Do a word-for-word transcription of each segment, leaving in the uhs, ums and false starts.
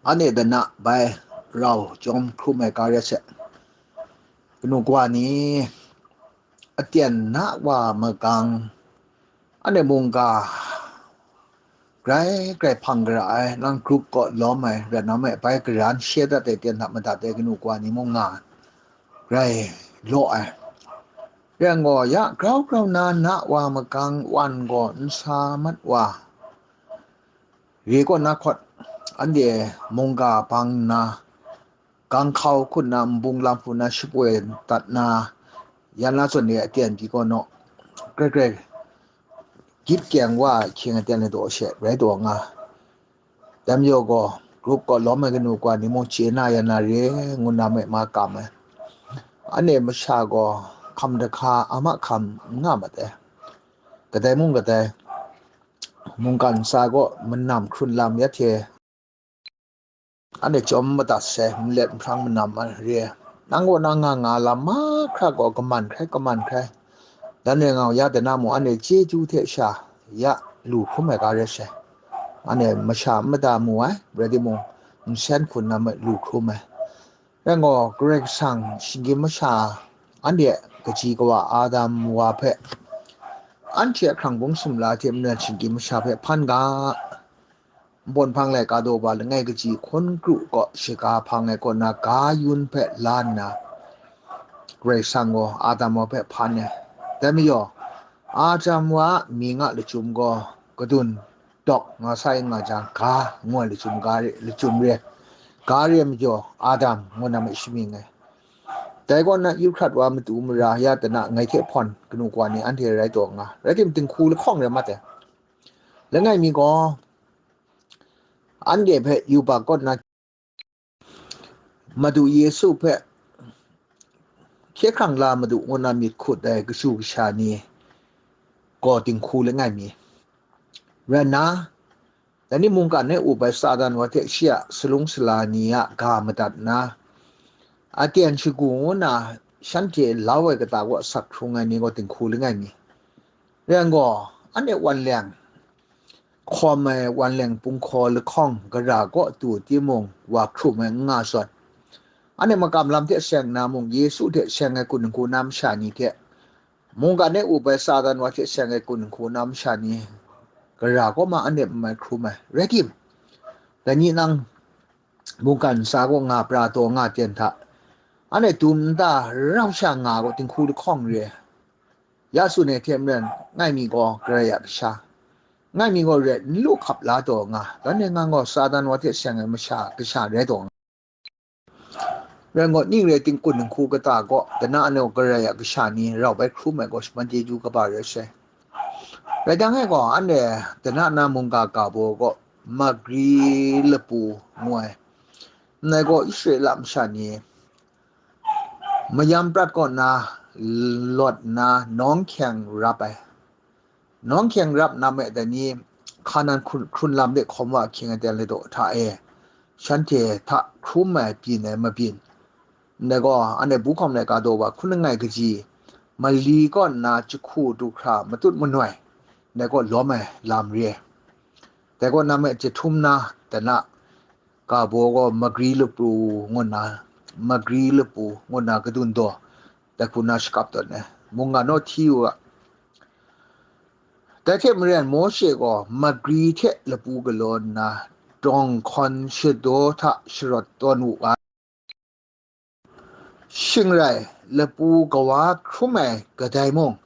Anhte dana bai rau chyawm hkrum ai ga rai se. Kanu kawa ni, aten na wa magang, anhte mungga grai grai hpang gara ai, nang grup kaw lawm ai, rai na me bai garan she dat ai ten hta madat ai kanu kawa ni mung nga ai, grai law ai. Rai nang gaw, ya grau grau na na wa magang wan gaw n sa mat wa, re kaw na hkawt, anhte mungga bang nna, gang hkau hkut na, nbung lam hku na, shapoi dat na, yan la zawn de aten pyi kaw naw, grai grai gyit kyeng wa ai hkying aten ladaw she rai taw nga. Dai majaw gaw, grup kaw lawm ai kanu kawa ni mung chye na yan na re, ngu na me ma kam ai. Anhte masha gaw hkam da hka a mahkam n nga mat ai. Kadai mung kadai, mungkan ntsa kaw manam hkrun lam ya hte, anhte chyawm madat sai, malet nhprang manam a re ai. Nang kaw na nga nga lam mahkra gaw kaman hkrai, kaman hkrai. Dan rai nga u, ya dana mung anhte chyeju hte sha ya lu hkrum ai ga rai sai. Anhte masha n mada mu ai, rai timung, nsen hkun na me lu hkrum ai. Rai gaw, Karai Kasang shinggyim masha anhte kaji kawa Adam wa hpe, anhte a hkrang bung sumla hte maren shinggyim masha hpe hpan ga, npawt hpang laika daw ba langai kaji hkawn kru kaw shaga hpang ai kaw na ga yun hpe la nna, Karai Kasang gaw Adam wa hpe hpan ai. Dai majaw, Adam wa a mying a lachyum gaw kadun dawk nga sa yin nga jang, ga ngu ai lachyum, ga re, lachyum re, ga re ai majaw, Adam ngu na me shamying ai. Dai kaw na Euphrat wa matu mara ya dana ngai hte hpawn kanu kawa ni anhte rai taw nga, rai tim, dinghku lahkawng rai mat ai. Langai mi gaw, anhte hpe yubak kaw na Madu Yesu hpe hkye hkrang la Madu ngu na myit hkut ai kashu kasha ni gaw dinghku langai mi. Rai nna, dai ni mungkan e up ai Satan wa hte shi a salung sala ni a ga madat nna, aten shagu ngu na shanhte lau ai kata kaw asak hkrung ai ni gaw dinghku langai mi. Rai yang gaw, anhte wan leng, hkawm ai wan leng punghkaw lahkawng gara kaw tu timung, wa hkrum ai n nga zawn, anhte makam lam hte seng nna mung, Yesu hte seng ai kun hku na masha ni hte, mungkan e up ai Satan wa hte seng ai kun hku na masha ni gara kaw ma anhte n mai hkrum ai. Rai tim, dai ni nang mungkan ntsa kaw nga pra taw nga ten hta, anhte dum nta rau sha nga gaw dinghku lahkawng re ai. Ya tsun ai hte maren, ngai mi gaw Karai a kasha, ngai mi gaw ret n lu hkap la taw nga, dan e ngang gaw Satan wa hte seng ai masha kasha rai taw nga. Rai gaw, ning re ting kun nhku kata gaw, dana anhte gaw Karai a kasha ni rau bai hkrum ai gaw, shaman chyeju kaba rai sai. Rai jang e gaw, anhte dana na mungga ga baw gaw, magri lapu ngu ai. Ndai gaw, Israela masha ni mayam prat kaw na lawt nna, nawng hkyeng rap ai. Nawng hkyeng rap na me dai ni, Hkanan hkrun, hkrun lam de hkawm wa ahkying aten ladaw hta e, shanhte hta hkrum ai byin ai mabyin. Ndai gaw, anhte bu hkawm laika daw wa hkun langai kaji, mali kaw nna jahku du hkra matut manoi, ndai kaw lawm ai lam re ai. Dai kaw na me jahtum na, dana, ga baw gaw magri lapu ngu nna, magri lapu ngu nna kadun daw, dai hku na shakap tawn ai. Mungga naw hti u ga. Dai hte maren Mawshe gaw magri hte lapu galaw nna, dawng hkawn shadaw hta sharawt tawn wu ai. Shing rai, lapu kawa hkrum ai kadai mung,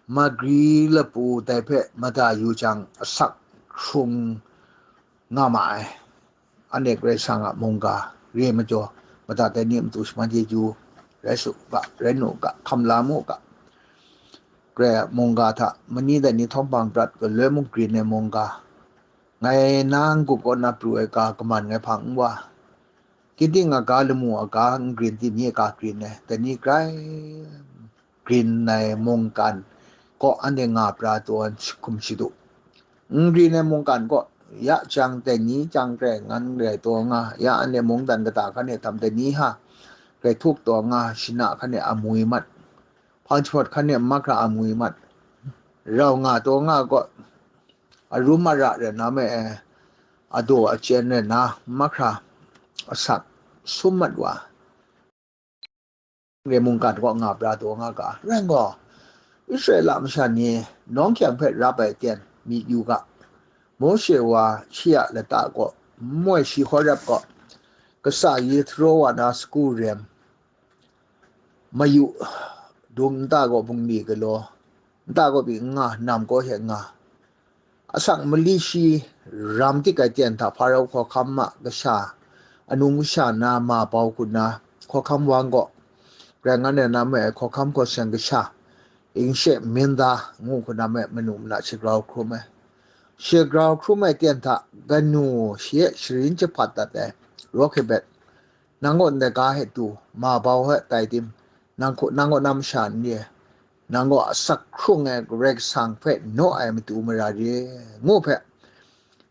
magri lapu dai hpe mada yu jang, asak hkrung nga ma ai. Anhte Karai Kasang a mungga re majaw, madat ai ni a matu shaman chyeju rai su ga, rai nu ga, hkam la mu ga. Karai a mungga hta mani dai ni htawm hpang prat galoi mung grin ai mungga, ngai na n-gup kaw na pru ai ga kaman ngai hpang n wa, ginding a ga, lamu a ga n grin, dai ni a ga grin ai, dai ni grai grin ai mungkan kaw anhte nga pra taw ai hkum shadu. N grin ai mungkan kaw, ya jang dai ni jang grai ngan rai taw nga, ya anhte mungdan kata hkan e tam dai ni ha, grai htuk taw nga, shana hkan e amwi mat, hpang jahpawt hkan e mahkra amwi mat, rau nga taw nga kaw, arum ara rai na me, adaw achyen rai na mahkra, asak sum mat wa, re mungkan kaw nga pra taw nga ga, rai gaw, Israela masha ni nawng hkyang hpe rap ai ten myit yu ga, Mawshe wa shi a lata kaw, nmoi shi Horeb kaw, kasa Yethro wa na sagu rem, mayu, dung nta kaw bungli galaw, nta kaw pyi n nga, nam kaw hte n nga, asak mali shi ram tik ai ten hta Hparau hkawhkam a kasha, anung kasha na ma bau hku na hkawhkam wang gaw, rai nga na na me ai hkawhkam hkaw seng kasha, Ingshe Minda ngu hku na me manu mana shagrau hkrum ai. Shagrau hkrum ai ten hta kanu shi e sharin jahpat dat ai Rokebet, nang gaw ndai ga hte du, ma bau hte tai tim, nang hku, nang gaw na masha n re, nang gaw asak hkrung ai Karai Kasang hpe naw ai matu mara re, ngu hpe,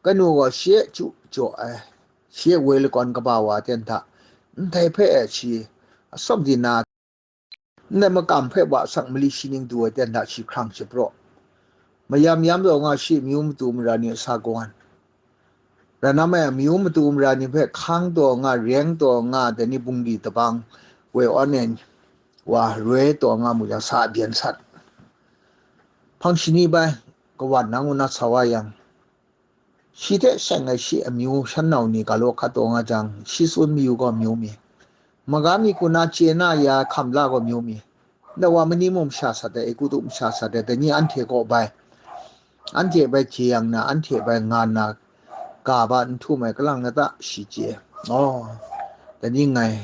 kanu gaw shi e chyu jaw ai, shi e woi lakawn kaba wa ten hta, ndai hpe e shi atsawm di na, ndai makam hpe wa asak mali shi ning du ai ten hta shi hkrang shapraw, mayam yam taw nga shi amyu matu mara ni a sa kawan, rai na mai, amyu matu mara ni hpe hkang taw nga, reng taw nga, dai ni bungli tabang woi awn e wa roi taw nga mu jang, sa byen sat. Hpang shani bai kawan na ngu na sa wa yang, shi hte seng ai shi amyu shan nau ni ga law hkat taw nga jang, shi tsun mayu gaw amyu mi, maga mi hku na chye na ya hkam la gaw amyu mi, ndai wa mani mung masha sat ai, Egutu masha sat ai, dai ni anhte kaw bai, anhte bai hkye yang na, anhte bai nga nna, ga ba n htum ai kalang lata shi chye. Aw, dai ni ngai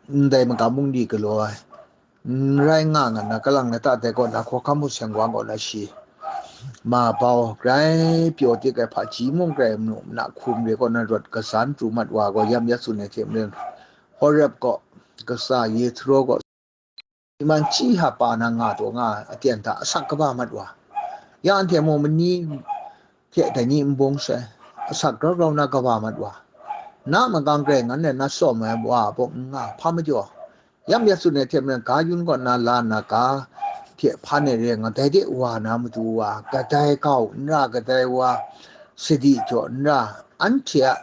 ndai magam bungli galaw ai, n rai nga nga na, kalang lata dai kaw na hkawhkam hku seng wang kaw na shi, ma bau grai pyaw tik ai hpaji mung grai manu mana hkum re kaw na rawt kasan pru mat wa gaw, yam ya tsun ai hte maren, Horeb kaw, kasa Yethro kaw, iman chi hapa na nga taw nga ai aten hta asak kaba mat wa, ya anhte mung mani hte dai ni n bung sai, asak grau grau na kaba mat wa, na magang grai ngan e na tsawm ai wa bawk n nga hpa majaw, yam ya tsun ai hte maren, ga yun kaw na la nna ga hte hpan e re nga, dai de wa na matu wa, kadai gau n ra, kadai wa sadi jaw n ra, anhte a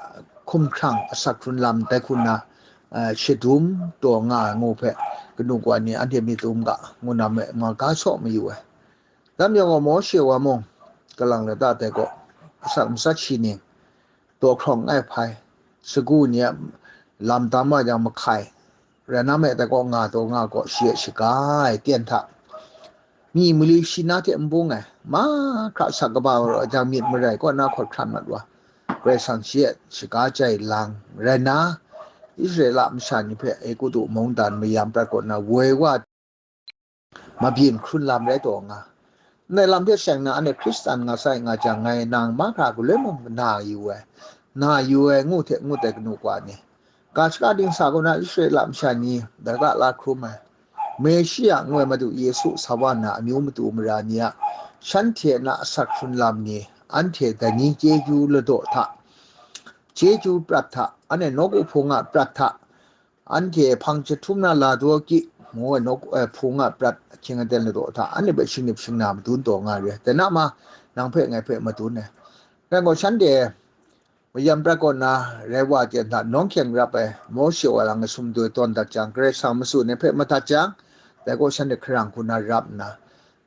hkumhkrang asak hkrun lam dai hku na, eh, shadum taw nga ai ngu hpe, kanu kawa ni anhte myit dum ga, ngu na me, nga ga saw mayu ai. Dam yawng gaw, Mawshe wa mung, kalang lata dai gaw, asak matsat shi ning, daw hkrawng ai hpai, sagu ni a lam tam wa jang mahkai, rai na me, dai kaw nga taw nga gaw, shi e shaga ai ten hta, mi mali shi na hte n bung ai, mahkra asak kaba wa jang, myit marai kaw na hkawt hkran mat wa, Karai Kasang shi e shaga jai lang rai na, Israela masha ni hpe Egutu mungdan mayam prat kaw na woi wa, mabyin hkrun lam rai taw nga. Ndai lam hte seng na, anhte Hkristan nga sai nga jang, ngai nang mahkra galoi mung na yu ai, na yu ai ngu hte ngut ai kanu kawa ni, ga shaka dingsa kaw na Israela masha ni dara la hkrum ai, Meshia ngu ai Madu Yesu sa wa na amyu matu mara ni a, shanhte na asak hkrun lam ni, anhte dai ni chyeju ladaw hta, chyeju prat hta, anhte nawku hpung a prat hta, anhte hpang jahtum na la daw ki, ngu ai nawku, eh, hpung a prat ahkying aten ladaw hta, anhte hpe shingnip shingna madun taw nga re. Dai na ma, nang hpe ngai hpe madun ai. Rai gaw, shanhte mayam prat kaw na rai wa ten hta nawng hkyeng rap ai Mawshe wa lang ai sumdoi tawn dat jang, Karai Kasang matsun ai hpe madat jang, dai gaw shanhte hkarang hku na rap nna,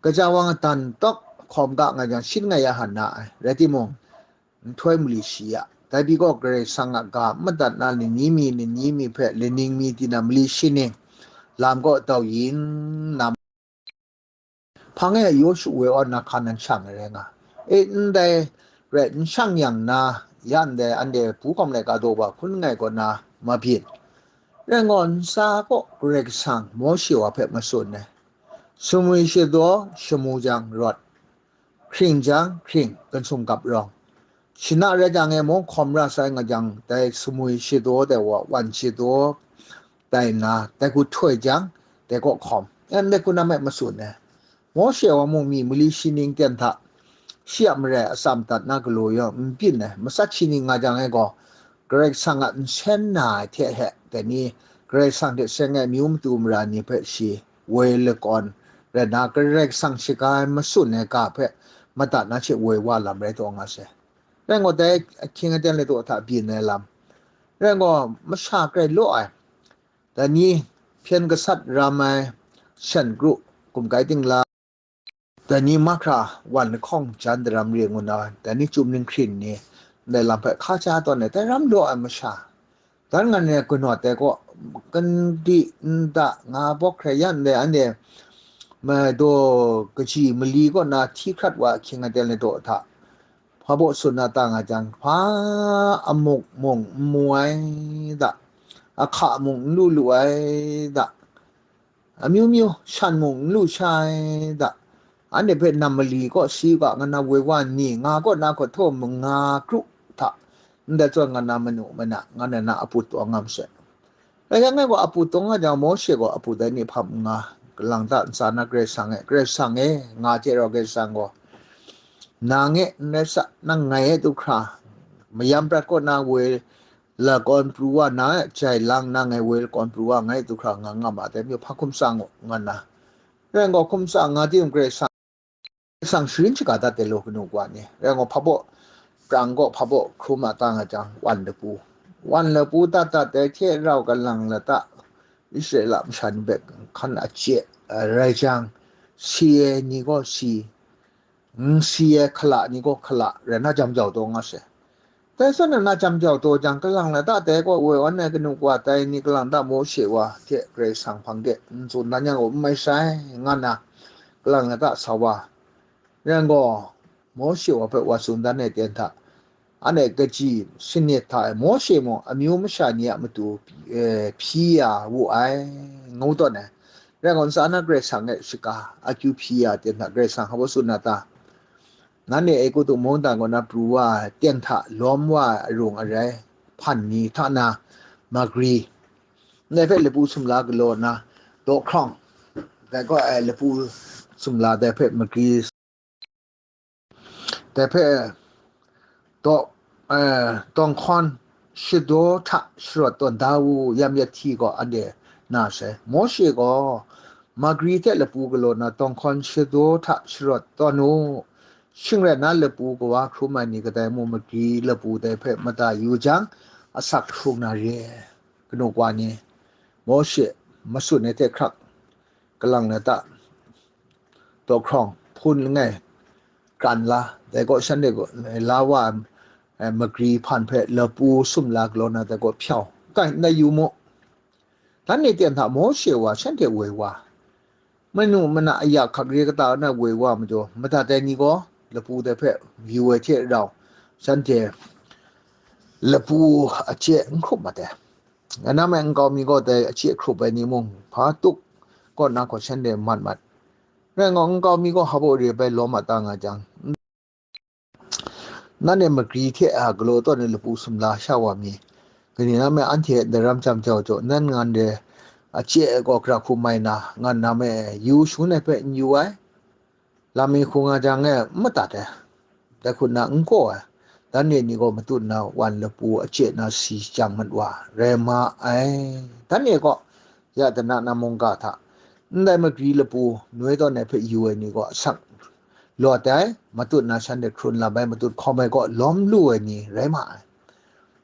kaja wang adan tawk hkawm ga nga jang, shin nga ya han na ai. Rai timung, nhtoi mali shi ya, dai pyi gaw Karai Kasang a ga madat na lani mi, lani mi hpe laning mi di na mali shi ning, lam kaw dau yin na, hpang e Yawshu woi awn na hkan nan shang ai rai nga. E, ndai rai n shang yang na, ya ndai anhte pu hkawm laika daw wa hkun nngai kaw na mabyin. Rai ngaw, ntsa kaw Karai Kasang Mawshe wa hpe matsun ai, sumwi shadaw shamu jang rawt, hkring jang hkring, gansum gap rawng, shana rai jang e mung hkawm ra sai nga jang, dai sumwi shadaw dai wa, wan shadaw dai nna, dai hku htoi jang, dai kaw hkawm, yan dai hku na me matsun ai. Mawshe wa mung mi mali shi ning ten hta, shi a marai atsam dat na galaw yawng n byin ai, matsat shi ning nga jang e gaw, Karai Kasang a nsen na ai hte he, dai ni Karai Kasang hte seng ai amyu matu mara ni hpe shi woi lakawn rai nna, Karai Kasang shaga ai matsun ai ga hpe madat na she woi wa lam rai taw nga sai. Rai ngaw, dai ahkying aten ladaw hta byin ai lam, Rai gaw, masha grai law ai, dai ni hpyen gasat ram ai, shan kru, gumkai dingla, dai ni mahkra wan lahkawng jan daram re ngu na, dai ni chyum ning hkrin ni, ndai lam hpe hka cha tawn ai, dai ram law ai masha, dan ngan ai gunawt ai kaw, kandi nda nga bawk hkrai yan ndai anhte, ma daw kaji mali kaw na hti hkrat wa ahkying aten ai daw hta, hpa baw tsun na ta nga jang, hpa amuk mung n mu ai da, ahka mung n lu lu ai da, amyu myu shan mung n lu sha ai da, anhte hpe nam mali kaw si u ga, nga na woi wa nni, nga kaw na hkawt htaw manga kru hta, ndai zawn nga na manu mana, nga na na apu taw ngam she. Rai yang e gaw, apu taw nga jang, Mawshe gaw apu dai ni hpam nga, kalang ta ntsa na Karai Kasang e, Karai Kasang e, nga hte rau Karai Kasang gaw, nang e n rai sa, nang ngai e du hkra, mayam prat kaw na woi lakawn pru wa na, jai lang na ngai woi lakawn pru wa ngai du hkra nga nga ma dai, myu hpa hkum tsang u, nga na. Rai gaw, hkum tsang nga tim Karai Kasang, Karai Kasang sharin shaga dat ai law, kanu wa ni. Rai gaw, hpa baw prang kaw hpa baw hkrum a ta nga jang, wan lapu, wan lapu dat dat ai hte rau, kalang lata Israela masha ni hpe hkan a chye ai rai jang, si ai ni gaw si, n si ai hkala ni gaw hkala rai na jam jau taw nga sai. Dai zawn na jam jau taw jang, kalang lata dai kaw woi wan ai kanu wa tai ni, kalang lata Mawshe wa hte Karai Kasang hpang de n tsun dan yang gaw, n mai sai, nga na, kalang lata sa wa. Rai gaw, Mawshe wa hpe wa tsun dan ai ten hta, anhte kaji sanit hta e Mawshe mung amyu masha ni a matu, eh, hpyi ya wu ai, ngu tawn ai. Rai gaw, ntsa na Karai Kasang e shaga akyu hpyi ya ten hta, Karai Kasang hpa baw tsun na ta? Nanhte Egutu mungdan kaw na pru wa ai, ten hta lawm wa ai arung arai hpan ni hta na magri, ndai hpe lapu sumla galaw na, daw hkrawng, dai gaw, eh, lapu sumla dai hpe magri, dai hpe daw, eh, tawng hkawn shadaw hta sharawt tawn da u, yam yat hti gaw anhte na sai. Mawshe gaw magri hte lapu galaw na, tawng hkawn shadaw hta sharawt tawn u. Shing rai nna, lapu kawa hkrum ai ni kadai mung magri lapu dai hpe mada yu jang, asak hkrung na re ai. Kanu wa ni, Mawshe matsun ai hte hkrak, kalang lata daw hkrawng hpun langai kran la, dai gaw shanhte gaw la wa ai, eh, magri hpan hpe lapu sumla galaw na, dai gaw hpyau, kai, ndai yu mu. Dan ni ten hta Mawshe wa shanhte woi wa, manu mana aya hkak re kata na woi wa majaw, madat ai ni gaw lapu dai hpe yu ai hte rau, shanhte lapu ache n hkrup mat ai. Nga na me nkau mi gaw dai ache hkrup ai ni mung, hpa tuk kaw na hkawt shanhte mat mat. Rai gaw, nkau mi gaw hpa baw re bai lawm a ta nga jang, nanhte magri hte a galaw tawn ai lapu sumla sha wa mi, kaning na me anhte daram jam jau jaw, nan ngan re ache ai gaw gara hku mai na, ngan na me yu shangun ai hpe n yu ai, lam mi hku nga jang e n madat ai, dai hku nna n kaw ai, dan re ni gaw matut nna wan lapu ache na si jang mat wa rai ma ai. Dan re gaw, ya dana na mungga hta, ndai magri lapu noi tawn ai hpe yu ai ni gaw asak lawt ai, matut nna shanhte hkrun lam ai, matut hkawm ai gaw lawm lu ai ni rai ma ai.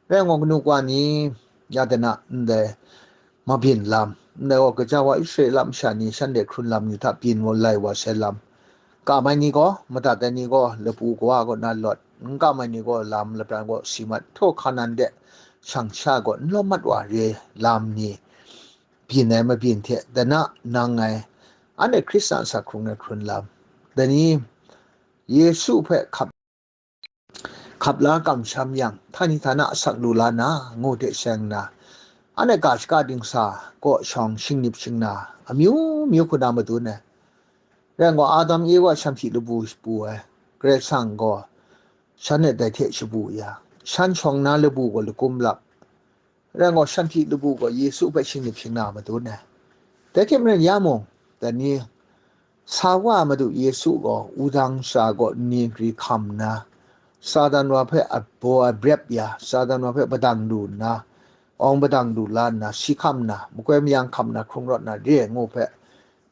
Rai ngu, kanu wa ni, ya dana ndai mabyin lam, ndai gaw gaja wa Israela masha ni shanhte hkrun lam ni hta byin wa lai wa sai lam, kam ai ni gaw, madat ai ni gaw lapu kawa kaw na lawt, n kam ai ni gaw lam lapran kaw si mat, htaw Hkanan de shang sha kaw n lawm mat wa re lam ni, byin ai mabyin hte dana nang ngai, anhte Hkristan asak hkrung ai hkrun lam, dai ni Yesu hpe hkap hkap la kamsham yang, htani htana asak lu la na, ngu hte seng nna, anhte ga shaka dingsa kaw shawng shingnip shingna, amyu myu hku na madun ai. Rai gaw, Adam Ewa shanhpyi labu shabu ai, Karai Kasang gaw shan e dai hte shabu ya, shan shawng na labu gaw lakum lap. Rai gaw, shanhpyi labu gaw Yesu hpe shingnip shingna madun ai. Dai hte maren ya mung, dai ni, sa wa Madu Yesu gaw wudang sha gaw nni nkri hkam nna, Satan wa hpe a baw ai brep ya, Satan wa hpe padang lu nna, awng padang lu la nna, si hkam nna, makoi mayang hkam nna, hkrung rawt na re ai ngu hpe,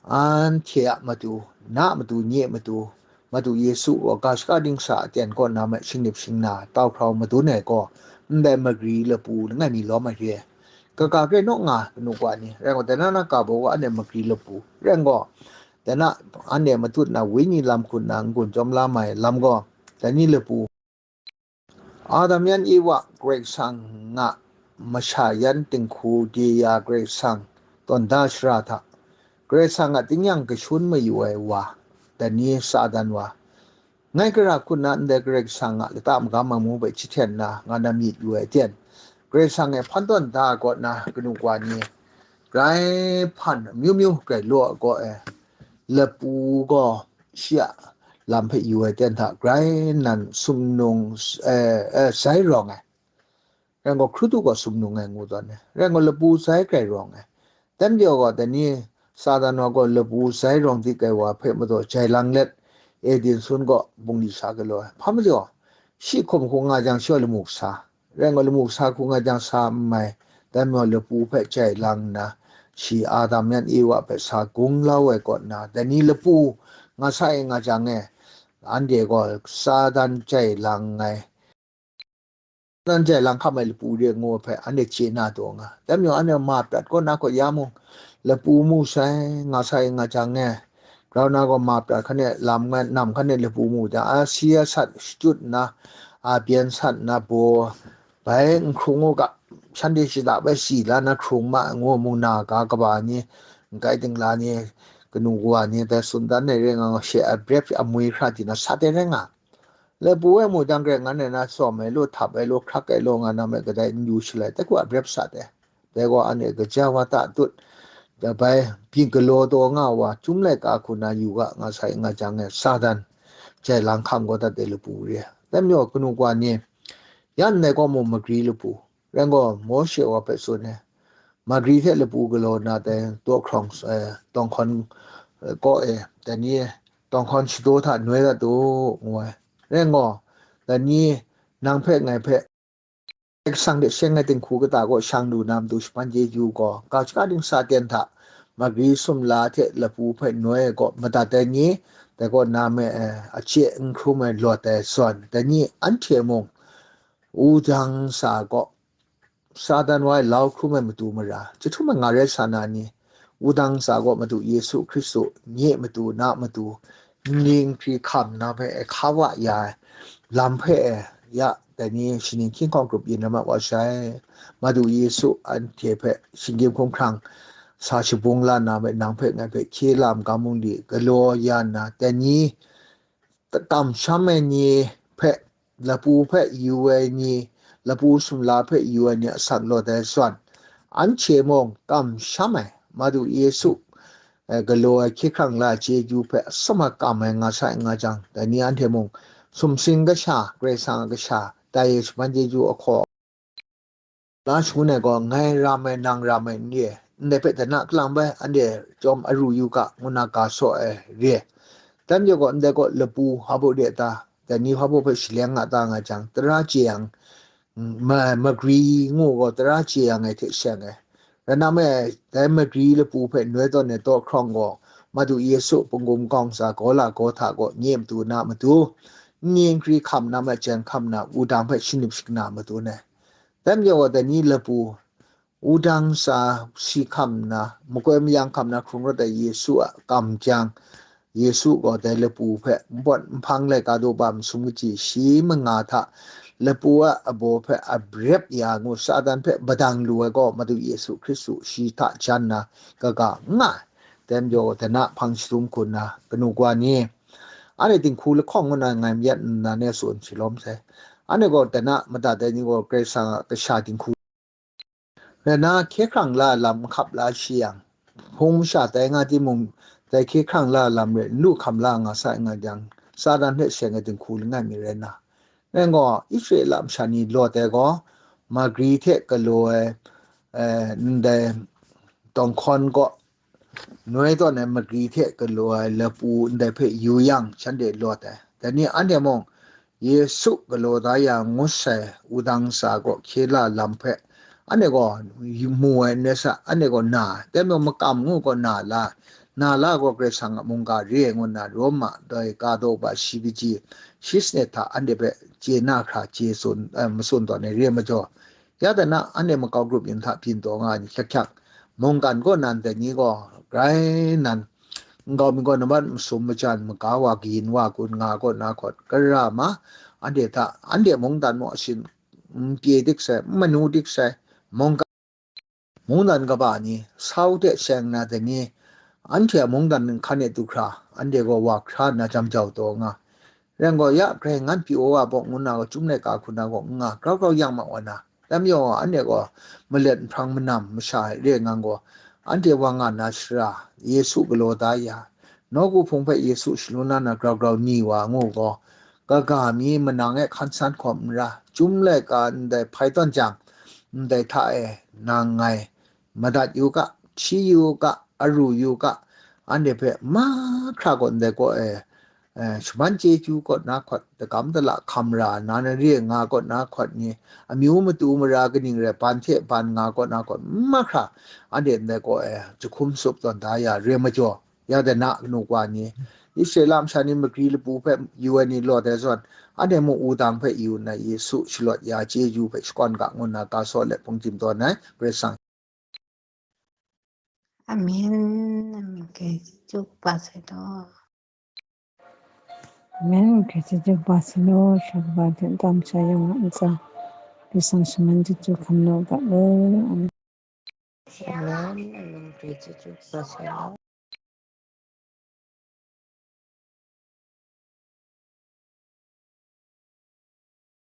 anhte a matu, na a matu, nye a matu, Madu Yesu gaw ga shaka dingsa aten kaw na me shingnip shingna tau hkrau madun ai gaw, ndai magri lapu langai mi lawm ai re. Kaga hkrai naw nga kanu kwa ni, rai gaw, dai na na ka baw wa anhte magri lapu, rai gaw, dai na anhte matut na wenyi lam hkut na n-gun chyawm la mai lam gaw, dai ni lapu, Adam yan Ewa Karai Kasang a masha yan dinghku de ya Karai Kasang tawn da shara hta, Karai Kasang a tingnyang kashun mayu ai wa, dai ni Satan wa, ngai gara hkut na ndai Karai Kasang a lata magam amu hpe jahten na nga na myit yu ai ten, Karai Kasang e hpan tawn da ai kaw na kanu kwa ni, grai hpan amyu myu grai law ai kaw e, lapu gaw shi a lam hpe yu ai ten hta grai nan sumnung, eh, eh, sai rawng ai. Rai gaw, hkrutu gaw sumnung ai ngu tawn ai. Rai gaw, lapu sai grai rawng ai. Dai majaw gaw, dai ni Satan wa gaw lapu sai rawng dik ai wa hpe madaw jai lang let, Eden sun gaw bungli sa galaw ai. Hpa majaw, shi hkum hku nga jang, shi gaw lamu kasa. Rai gaw, lamu kasa hku nga jang sa n mai. Dai majaw, lapu hpe jai lang nna, shi Adam yan Ewa hpe sa gung lau ai kaw nna, dai ni lapu nga sa e nga jang e, anhte gaw Satan jai lang ai, Satan jai lang hkam ai lapu re ngu ai hpe anhte chye na taw nga. Dai majaw, anhte ma prat kaw na kaw ya mung, lapu mu sai, nga sai, nga jang e, grau na gaw ma prat hkan e lam ngan, nam hkan e lapu mu jang, a si a sat shachyut nna, a byen sat nna baw, bai n hkrung u ga, shanhte shada bai si la na hkrung ma ngu mung na ga kaba ni, n kai dingla ni, kanu kawa ni, dai tsun dan ai re nga, she a brep amwi hkra di na sat ai rai nga. Lapu e mu jang, grai ngan e na tsawm ai law, htap ai law, hkrak ai law, nga na me kadai n yu shalai, dai gaw a brep sat ai. Dai gaw anhte kaja wa ta tut, dabai byin galaw taw nga wa, chyum laika hku na yu ga, nga sai, nga jang e, Satan jai lang hkam gaw dat ai lapu re. Dai majaw, kanu kawa ni, ya ndai gaw mung magri lapu, rai gaw, Mawshe wa hpe tsun ai, magri hte lapu galaw na dai daw hkrawng, eh, tawng hkawn, eh, kaw e, dai ni tawng hkawn shadaw hta noi dat u, ngu ai. Rai gaw, dai ni nang hpe ngai hpe Karai Kasang hte seng ai dinghku kata kaw shang lu na matu shapan chyeju gaw, ga shaka dingsa ten hta magri sumla hte lapu hpe noi ai kaw madat ai ni, dai kaw na me, eh, achye n hkrum ai lawt ai zawn, dai ni anhte mung wudang sa kaw, Satan wa e lau hkrum ai matu mara, jahtum ai nga rai sa na ni, wudang sa gaw Madu Yesu Hkristu nye matu na matu, nning hkri hkam na hpe e hka wa ya ai lam hpe e, ya, dai ni shaning hkying hkawng grup yin na ma wa sai. Madu Yesu anhte hpe shinggyim hkumhkrang sa shabung la na hpe, nang hpe ngai hpe hkye lam ga mung di galaw ya nna, dai ni kamsham ai ni hpe, lapu hpe yu ai ni, lapu sumla hpe yu ai ni asak lawt ai zawn, anhte mung kamsham ai Madu Yesu, eh, galaw ai hkye hkrang la ai chyeju hpe atsawm ai kam ai nga sai nga jang, dai ni anhte mung sumsing kasha, Karai Kasang a kasha, tai e shapan chyeju ahkaw la shangun ai gaw, ngai ram ai, nang ram ai n re ai, ndai hpe dana kalang bai anhte chyawm aru yu ga, ngu na ga saw ai re ai. Dan majaw gaw, ndai gaw lapu hpa baw re ta, dai ni hpa baw hpe shaleng nga ta nga jang, tara chye yang, ma-, magri ngu gaw tara chye yang ai hte seng ai. Rai nna me, dai magri lapu hpe noi tawn ai daw hkrawng gaw, Madu Yesu pungkum kawng tsa gaw la gaw hta gaw nye matu na matu, nni nkri hkam na, majen hkam na, wudang hpe shanip shakna matu ai. Dai majaw gaw, dai ni lapu, wudang sa si hkam nna, makoi mayang hkam na hkrung rawt ai Yesu a kam jang, Yesu gaw dai lapu hpe npawt nhpang laika daw ba masum kaji shi manga hta lapu a abaw hpe a brep ya ngu Satan hpe badang lu ai gaw Madu Yesu Hkristu shi hta jan na kaga n nga ai. Dai majaw, dana hpang shadum hku nna, kanu kawa ni, anhte dinghku lahkawng ngu na ngai mayat nna ne tsun shalawm sai. Anhte gaw dana madat ai ni gaw Karai Kasang a kasha dinghku rai nna, hkye hkrang la ai lam n hkap la shi yang, hpung masha tai nga timung, dai hkye hkrang la ai lam rai n lu hkam la nga sai nga jang, Satan hte seng ai dinghku langai mi rai nna, rai gaw, Israela masha ni lawt ai gaw, magri hte galaw ai, eh, ndai tawng hkawn kaw, noi tawn ai magri hte galaw ai lapu ndai hpe yu yang, shanhte lawt ai. Dai ni anhte mung, Yesu galaw da ya ngut sai wudang tsa gaw hkye la lam hpe, anhte gaw mu ai n rai sa, anhte gaw na ai. Dai majaw makam ngu gaw na la, na la gaw Karai Kasang a mungga re ai ngu nna, Roma dai ka daw ba shi kaji, shi sanit hta anhte hpe chye na hkra chye tsun, eh, matsun tawn ai re ai majaw, ya de na, anhte makau grup yin hta byin taw nga ai ni hkyak hkyak, mungkan kaw nan dai ni gaw grai nan, nkau mi gaw nambat masum majan maga wa kayin wa kun nga kaw na hkawt, kara ma, anhte hta, anhte mungdan maw asin, n pye dik sai, n manu dik sai, mungkan, mungdan kaba ni, sau hte seng na dai ni, anhte a mungdan hkan e du hkra, anhte gaw wa hkra nna jam jau taw nga. Rai gaw, ya, Karai Ngan pyi wa wa bawng ngu na gaw, Chyum laika hku na gaw n nga, grau grau yang ma wa na, tam yawng gaw, anhte gaw malet nhprang manam masha e re ngang gaw, anhte wa nga na shara, Yesu galaw da ya, nawku hpung hpe Yesu shalun la na grau grau ni wa ngu gaw, kaga mi manang e hkan san hkawm n ra, Chyum laika ndai hpai tawn jang, ndai hta e nang ngai madat yu ga, hti yu ga, aru yu ga, anhte hpe mahkra gaw ndai kaw e, eh, shaman chyeju kaw na hkawt, dagam dala hkam ra na na re nga kaw na hkawt ni, amyu matu mara kaning rai, ban hte ban nga kaw na hkawt, mahkra anhte ndai kaw e jahkum sup tawn da ya re majaw, ya de na kanu wa ni, Israela masha ni magri lapu hpe yu ai ni lawt ai zawn, anhte mung wudang hpe yu nna Yesu shalawt ya chyeju hpe shakawn ga ngu nna ga saw let hpung jim tawn ai, Karai Kasang. Amen. Amen. Kei chyeju kaba sai law. Amen. Kei chyeju kaba sai law. Sha kaba hte n tam sha yawng a ntsa, Karai Kasang shaman chyeju hkam nau ga law. Amen. Amen. Amen. Kei chyeju kaba sai law.